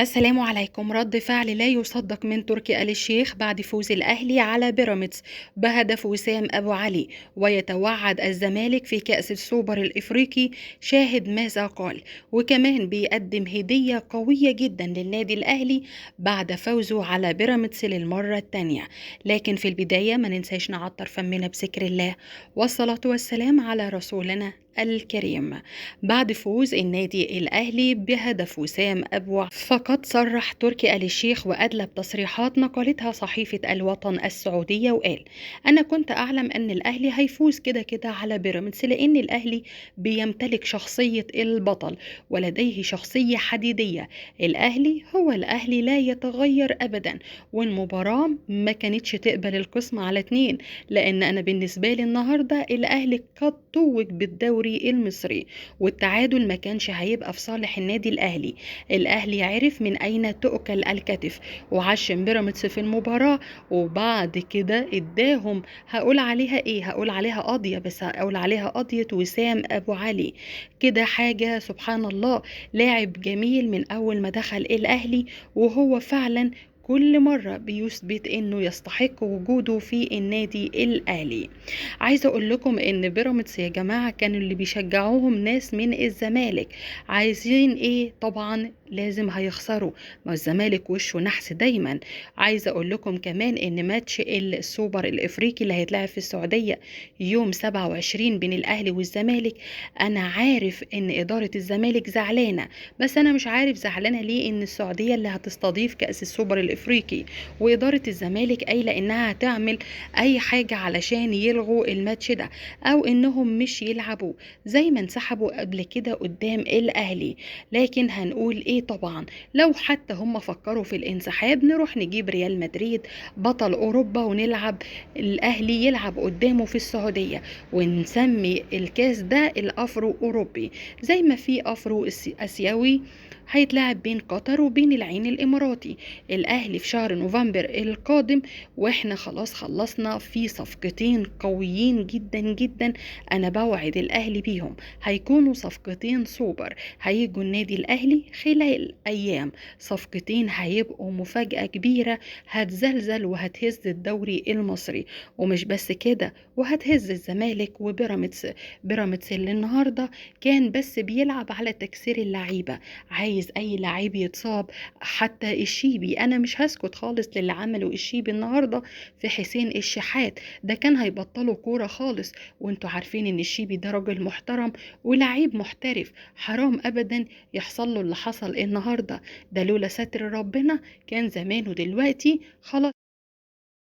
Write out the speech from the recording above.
السلام عليكم. رد فعل لا يصدق من تركي آل الشيخ بعد فوز الأهلي على بيراميدز بهدف وسام أبو علي، ويتوعد الزمالك في كأس السوبر الإفريقي. شاهد ماذا قال. وكمان بيقدم هدية قوية جدا للنادي الأهلي بعد فوزه على بيراميدز للمرة الثانية. لكن في البداية ما ننساش نعطر فمنا بذكر الله والصلاة والسلام على رسولنا الكريم. بعد فوز النادي الأهلي بهدف وسام أبو، فقد صرح تركي آل الشيخ وأدلى بتصريحات نقلتها صحيفة الوطن السعودية، وقال: أنا كنت أعلم أن الأهلي هيفوز كده كده على بيراميدز، لأن الأهلي بيمتلك شخصية البطل ولديه شخصية حديدية. الأهلي هو الأهلي لا يتغير أبدا، والمباراة ما كانتش تقبل القسم على 2، لأن أنا بالنسبة لي النهاردة الأهلي قد توج بالدوري المصري، والتعادل ما كانش هيبقى في صالح النادي الأهلي. الأهلي عرف من أين تؤكل الكتف وعشم بيراميدز في المباراة، وبعد كده اداهم، هقول عليها ايه؟ هقول عليها قضية، بس هقول عليها قضية وسام أبو علي. كده حاجة سبحان الله، لاعب جميل من أول ما دخل الأهلي، وهو فعلا كل مرة بيثبت انه يستحق وجوده في النادي الاهلي. عايزة اقول لكم ان بيراميدز يا جماعة كانوا اللي بيشجعوهم ناس من الزمالك، عايزين ايه؟ طبعا لازم هيخسروا، ما الزمالك وشه نحس دايما. عايزة اقول لكم كمان ان ماتش السوبر الافريقي اللي هيتلعب في السعودية يوم 27 بين الاهلي والزمالك، انا عارف ان ادارة الزمالك زعلانة، بس انا مش عارف زعلانة ليه ان السعودية اللي هتستضيف كأس السوبر الافريقي، وادارة الزمالك قايلة انها هتعمل اي حاجة علشان يلغوا الماتش ده او انهم مش يلعبوا زي ما انسحبوا قبل كده قدام الاهلي. لكن هنقول ايه؟ طبعا لو حتى هم فكروا في الانسحاب نروح نجيب ريال مدريد بطل اوروبا ونلعب الاهلي يلعب قدامه في السعودية، ونسمي الكاس ده الافرو اوروبي، زي ما في افرو اسيوي هيتلعب بين قطر وبين العين الاماراتي. الاهلي في شهر نوفمبر القادم، واحنا خلاص خلصنا في صفقتين قويين جدا جدا، انا بوعد الاهلي بيهم، هيكونوا صفقتين سوبر هيجوا النادي الاهلي خلال ايام. صفقتين هيبقوا مفاجأة كبيرة هتزلزل وهتهز الدوري المصري، ومش بس كده، وهتهز الزمالك وبيراميدز. بيراميدز اللي النهارده كان بس بيلعب على تكسير اللعيبة، عايز اي لعيب يتصاب، حتى الشيبي. انا مش هسكت خالص للي عمله الشيبي النهارده في حسين الشحات، ده كان هيبطلوا كوره خالص، وانتوا عارفين ان الشيبي ده راجل محترم ولعيب محترف، حرام ابدا يحصل له اللي حصل النهارده ده، لولا ستر ربنا كان زمانه دلوقتي خلاص.